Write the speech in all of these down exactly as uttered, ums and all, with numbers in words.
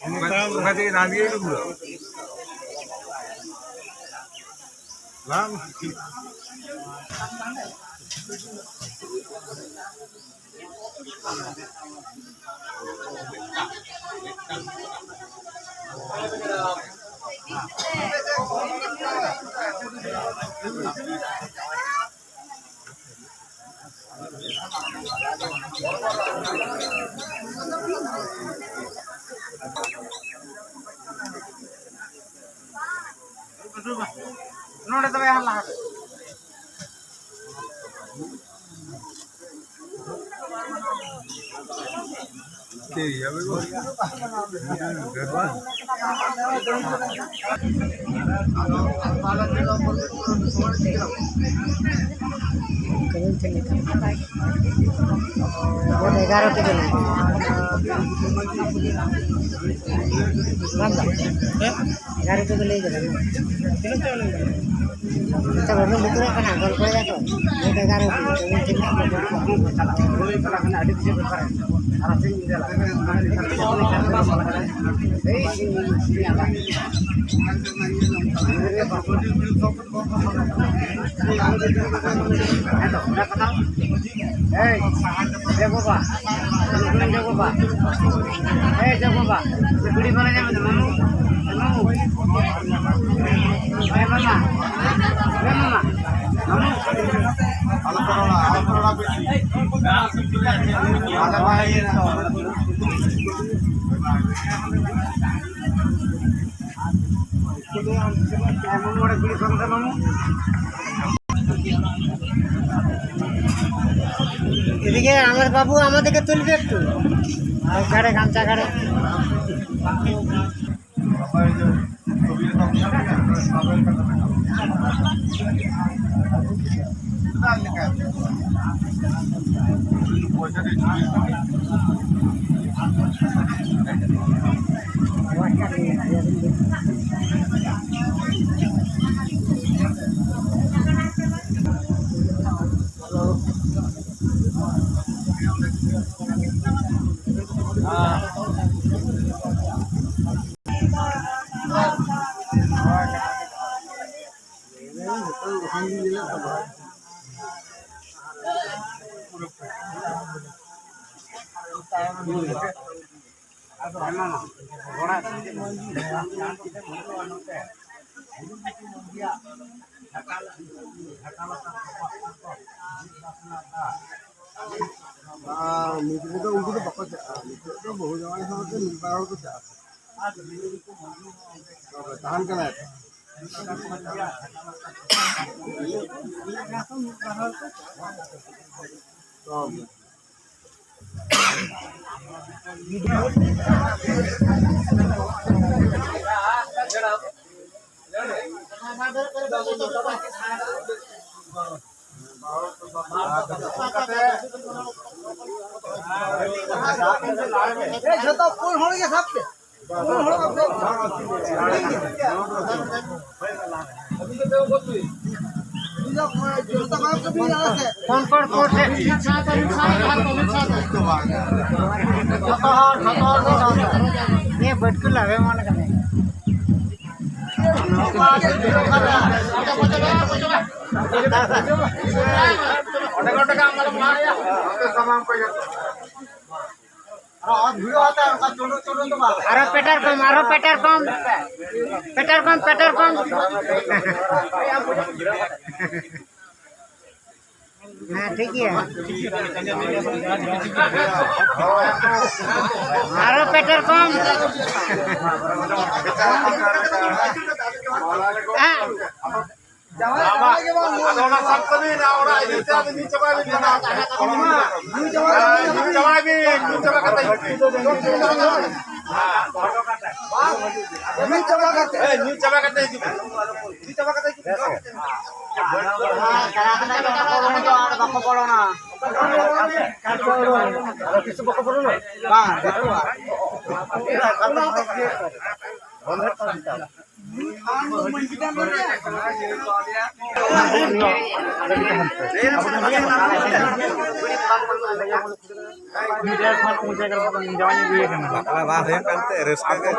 ᱚᱱᱠᱟ ᱛᱮᱜᱮ ᱫᱟᱜ ᱜᱮ ᱰᱩᱵᱩᱡᱚᱜᱼᱟ᱾ ᱵᱟᱝ᱾ ᱱᱚᱰᱮ ᱛᱚᱵᱮ ᱦᱟᱞᱟ ᱦᱟᱞᱟ᱾ ᱮᱜᱟᱨᱚ ᱴᱤ ᱵᱮᱱᱟᱣ᱾ ᱵᱟᱝ ᱫᱟ? ᱮᱜᱟᱨᱚ ᱴᱤ ᱠᱚ ᱞᱟᱹᱭ ᱠᱮᱫᱟ᱾ ᱱᱤᱛᱚᱜ ᱵᱟᱵᱚᱱ ᱵᱩᱛᱩᱨᱚᱜ ᱠᱟᱱᱟ, ᱜᱚᱞᱯᱚᱭ ᱫᱟᱠᱚ᱾ ᱱᱤᱛ ᱮᱜᱟᱨᱚ ᱴᱤ, ᱛᱚᱵᱮ ᱴᱷᱤᱠ ᱜᱮᱭᱟ᱾ ᱮᱭ, ᱡᱮ ᱵᱟᱵᱟ, ᱡᱮ ᱵᱟᱵᱟ, ᱮᱭ, ᱡᱮ ᱵᱟᱵᱟ, ᱵᱤᱲᱤ ᱵᱟᱞᱟ ᱧᱟᱢ ᱮᱫᱟ, ᱢᱟᱢᱩ, ᱢᱟᱢᱩ᱾ ᱮᱭ, ᱢᱟᱢᱟ, ᱮᱭ, ᱢᱟᱢᱟ, ᱢᱟᱢᱩ᱾ ᱟᱞᱚ ᱯᱮ ᱨᱚᱲᱟ, ᱟᱞᱚ ᱯᱮ ᱨᱚᱲᱟ ᱵᱮᱥᱤ᱾ ᱟᱞᱮ ᱵᱟᱭ ᱤᱭᱟᱹ ᱛᱚ᱾ এদিকে আমার বাবু আমাদেরকে তুলবে একটু। ঘাড়ে গামছা ঘাড়ে। ᱟᱨ ᱱᱤᱛ ᱨᱮᱫᱚ ᱩᱱᱠᱩ ᱫᱚ ᱵᱟᱠᱚ ᱪᱟᱜᱼᱟ᱾ ᱱᱤᱛᱚᱜ ᱫᱚ ᱵᱟᱹᱦᱩ ᱡᱟᱶᱟᱭ ᱥᱟᱶᱛᱮ ᱢᱤᱫ ᱵᱟᱨ ᱦᱚᱲ ᱠᱚ ᱪᱟᱜᱼᱟ᱾ ᱛᱚᱵᱮ ᱛᱟᱦᱮᱱ ᱠᱟᱱᱟᱭ᱾ ᱛᱚᱵᱮ᱾ ᱡᱷᱚᱛᱚ ᱯᱩᱱ ᱦᱚᱲ ᱜᱮ ᱥᱟᱵ ᱯᱮ᱾ ᱯᱩᱱ ᱦᱚᱲ ᱠᱟᱛᱮ᱾ ᱡᱷᱚᱛᱚ ᱦᱚᱲ, ᱡᱷᱚᱛᱚ ᱦᱚᱲ ᱠᱚ ᱢᱮᱱᱟᱜᱼᱟ ᱥᱮ? ᱠᱚᱱᱠᱚᱲ ᱠᱳᱨᱴ ᱨᱮ᱾ ᱡᱷᱚᱛᱚ ᱦᱚᱲ, ᱡᱷᱚᱛᱚ ᱦᱚᱲ ᱠᱚ ᱥᱟᱵ ᱯᱮ᱾ ᱱᱤᱭᱟᱹ ᱵᱟᱹᱴᱠᱩ ᱞᱟᱵᱮ ᱢᱟᱱ ᱠᱟᱱᱟ᱾ ᱟᱨᱚ ᱯᱮᱴᱟᱨ ᱠᱚᱢ, ᱟᱨᱚ ᱯᱮᱴᱟᱨ ᱠᱚᱢ, ᱯᱮᱴᱟᱨ ᱠᱚᱢ, ᱯᱮᱴᱟᱨ ᱠᱚᱢ᱾ ᱦᱮᱸ, ᱴᱷᱤᱠ ᱜᱮᱭᱟ᱾ ᱟᱨᱚ ᱯᱮᱴᱟᱨ ᱠᱚᱢ᱾ ᱦᱮᱸ᱾ ᱟᱫᱚ ᱚᱱᱟ ᱥᱟᱵ ᱛᱟᱹᱵᱤᱱ, ᱟᱨ ᱚᱱᱟ ᱤᱫᱤ ᱛᱮ ᱟᱫᱚ ᱧᱩ ᱪᱟᱵᱟᱭ ᱵᱤᱱ, ᱚᱱᱟ ᱧᱩ ᱪᱟᱵᱟᱭ ᱵᱤᱱ, ᱧᱩ ᱪᱟᱵᱟ ᱠᱟᱛᱮ ᱦᱤᱡᱩᱜ ᱵᱤᱱ᱾ ᱧᱩ ᱪᱟᱵᱟ ᱠᱟᱛᱮ᱾ ᱦᱮᱸ, ᱧᱩ ᱪᱟᱵᱟ ᱠᱟᱛᱮ ᱦᱤᱡᱩᱜ ᱵᱤᱱ᱾ ᱧᱩ ᱪᱟᱵᱟ ᱠᱟᱛᱮ ᱦᱤᱡᱩᱜ ᱵᱤᱱ᱾ ᱵᱟᱠᱚ ᱵᱚᱞᱚᱱᱟ᱾ ᱵᱟᱝ, ᱵᱟᱠᱚ ᱵᱚᱞᱚᱱᱟ᱾ ᱵᱟᱯᱞᱟ ᱵᱟᱝ ᱦᱩᱭᱩᱜ ᱠᱟᱱᱛᱮ ᱨᱟᱹᱥᱠᱟᱹ ᱜᱮ᱾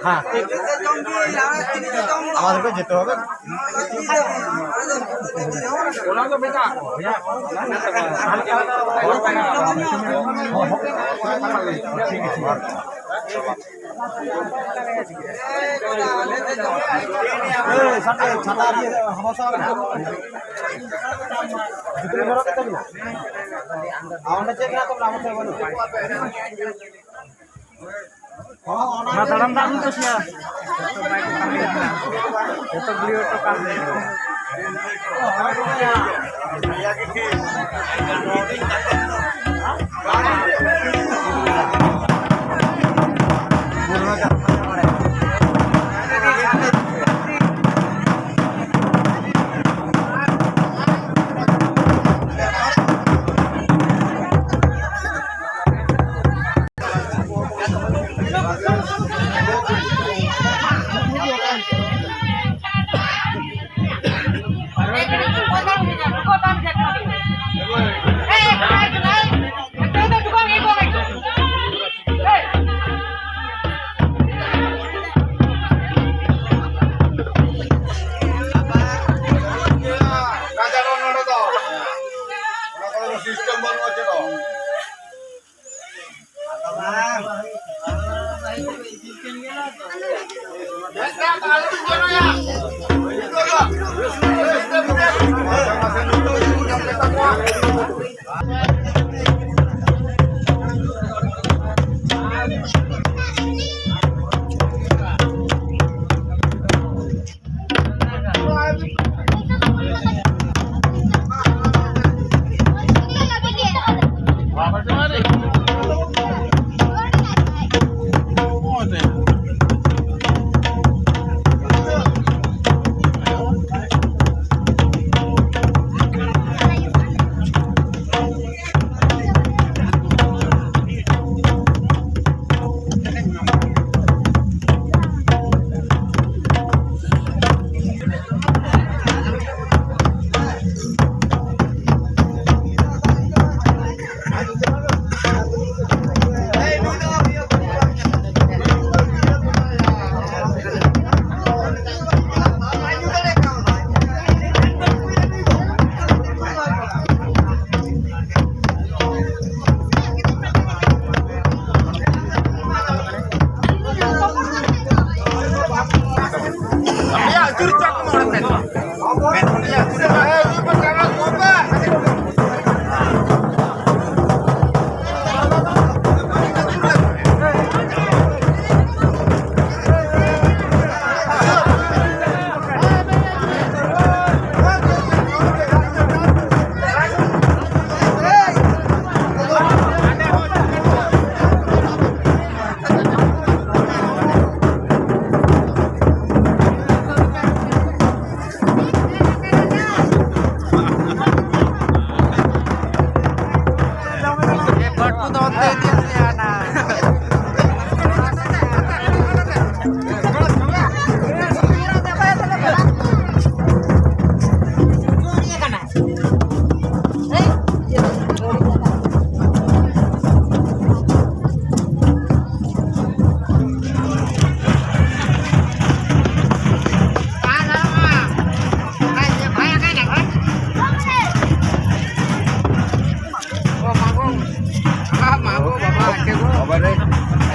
ᱦᱮᱸ᱾ ᱟᱢᱟᱫᱮᱨ ᱠᱚ ᱡᱮᱛᱮ ᱦᱚᱵᱮ᱾ ᱚᱸᱰᱮ ᱪᱮᱫ ᱢᱮᱱᱟᱜ ᱛᱟᱵᱚᱱᱟ? ᱟᱵᱚ ᱴᱷᱮᱱ ᱵᱟᱹᱱᱩᱜ᱾ ᱚᱱᱟ ᱫᱟᱬᱟᱱ ᱫᱟᱜ ᱟᱹᱜᱩ ᱠᱚ ᱥᱮᱭᱟ᱾ ᱡᱚᱛᱚ ᱵᱟᱭ ᱠᱚ ᱠᱟᱹᱢᱤ ᱠᱟᱱᱟ᱾ ᱡᱚᱛᱚ ᱵᱤᱞᱤ ᱦᱚᱴᱚ ᱠᱟᱜ ᱢᱮ᱾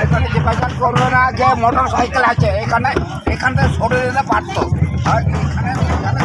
এখানে যে বাজার করবে না, যে মোটর সাইকেল আছে, এখানে, এখান থেকে সরে দিলে পারতো। আর এখানে, এখানে